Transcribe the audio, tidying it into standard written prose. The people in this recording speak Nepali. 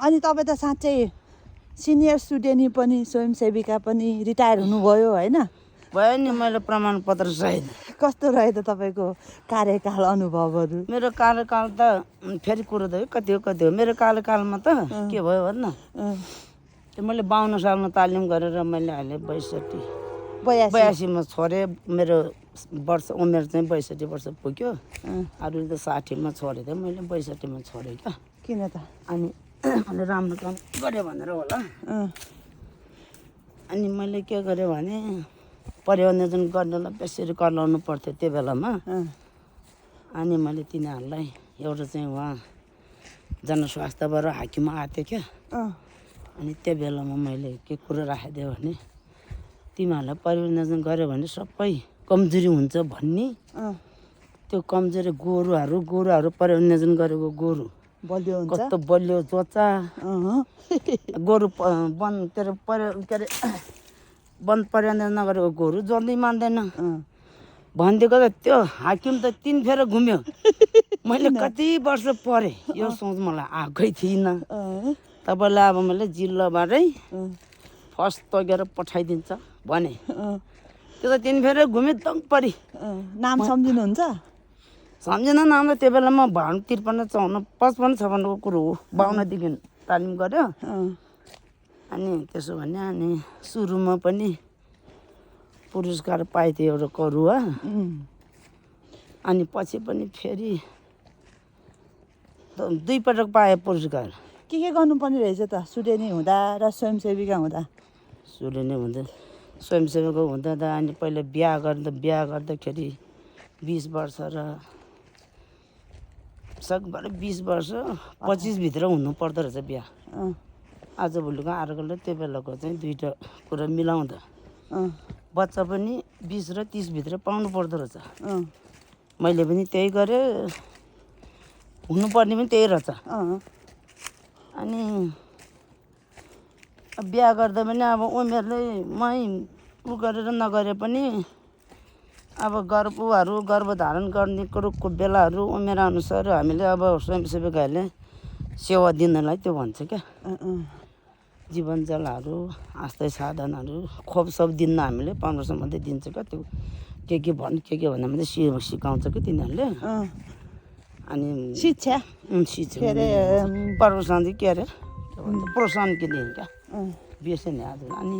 अनि तपाईँ त साँच्चै सिनियर स्टुडेन्ट पनि स्वयंसेविका पनि रिटायर हुनुभयो होइन भयो नि मैले प्रमाणपत्र सहित। कस्तो रह्यो त तपाईँको कार्यकाल अनुभवहरू मेरो कार्यकाल त फेरि कुरो त कति हो मेरो कार्यकालमा त के भयो भन् न त्यो मैले 52 सालमा तालिम गरेर मैले अहिले 82मा छोडेँ। मेरो उमेर चाहिँ 62 वर्ष पुग्यो। अरू त 60मा छोडेँ त मैले 62मा छोडेँ क्या। किन त अनि मैले राम्रो काम गरेँ भनेर होला। अनि मैले के गरेँ भने परियोजना गर्नेलाई बेसरी कराउनु पर्थ्यो त्यो बेलामा। अनि मैले तिनीहरूलाई एउटा चाहिँ उहाँ जनस्वास्थ्यबाट हाकिम आएको थियो क्या। अनि त्यो बेलामा मैले के कुरो राखिदिएँ भने तिमीहरूलाई परियोजना गऱ्यो भने सबै कमजोरी हुन्छ भन्ने। त्यो कमजोरी गोरुहरू परियोजना गरेको गोरु बलियो हुन्छ कस्तो बलियो जोचा गोरु वन के अरे वन परियोजना नगरेको गोरु जल्दी मान्दैन भनिदिएको त त्यो हाकिम त 3 फेर घुम्यो। मैले कति वर्ष पढेँ यो सोच मलाई आएकै थिइनँ। तपाईँलाई अब मैले जिल्लाबाटै फर्स्ट तगेर पठाइदिन्छ भने त्यो त 3 फेर घुम्यो दङ परी। नाम सम्झिनुहुन्छ सम्झिन नाम त त्यो बेलामा 52, 53, 54, 55, 56को कुरो हो। 52देखि तालिम गऱ्यो। अनि त्यसो भने अनि सुरुमा पनि पुरस्कार पाइथ्यो एउटा करुवा। अनि पछि पनि फेरि 2 पटक पाएँ पुरस्कार। के गर्नुपर्ने रहेछ त स्टुडेन्ट हुँदा र स्वयंसेविका हुँदा स्टुडेन्ट हुँदा स्वयंसेवक हुँदा त अनि पहिला बिहा गर्दाखेरि 20 वर्ष र सकभर 20 वर्ष 25 भित्र हुनु पर्दो रहेछ बिहा। आजभोलिको आर्कोले त्यो बेलाको चाहिँ दुईटा कुरा मिलाउँदा बच्चा पनि 20 र 30 भित्र पाउनु पर्दो रहेछ। मैले पनि त्यही गरेँ हुनुपर्ने पनि त्यही रहेछ। अनि बिहा गर्दा पनि अब उमेरले मै उ गरेर नगरे पनि अब गर्भधारण गर्ने कुरोको बेलाहरू उमेर अनुसार हामीले अब स्वयंसेविकाहरूले सेवा दिनलाई त्यो भन्छ क्या। जीवन जलहरू आस्था साधनहरू खोप सब दिन्न हामीले 1500 मात्रै दिन्छ क्या। त्यो के भन्दा मात्रै सिकाउँछ कि तिनीहरूले। अनि शिक्षा प्रोत्साहन के अरे प्रोत्साहन के दिन्छ क्या बिर्सेँ नि आज। अनि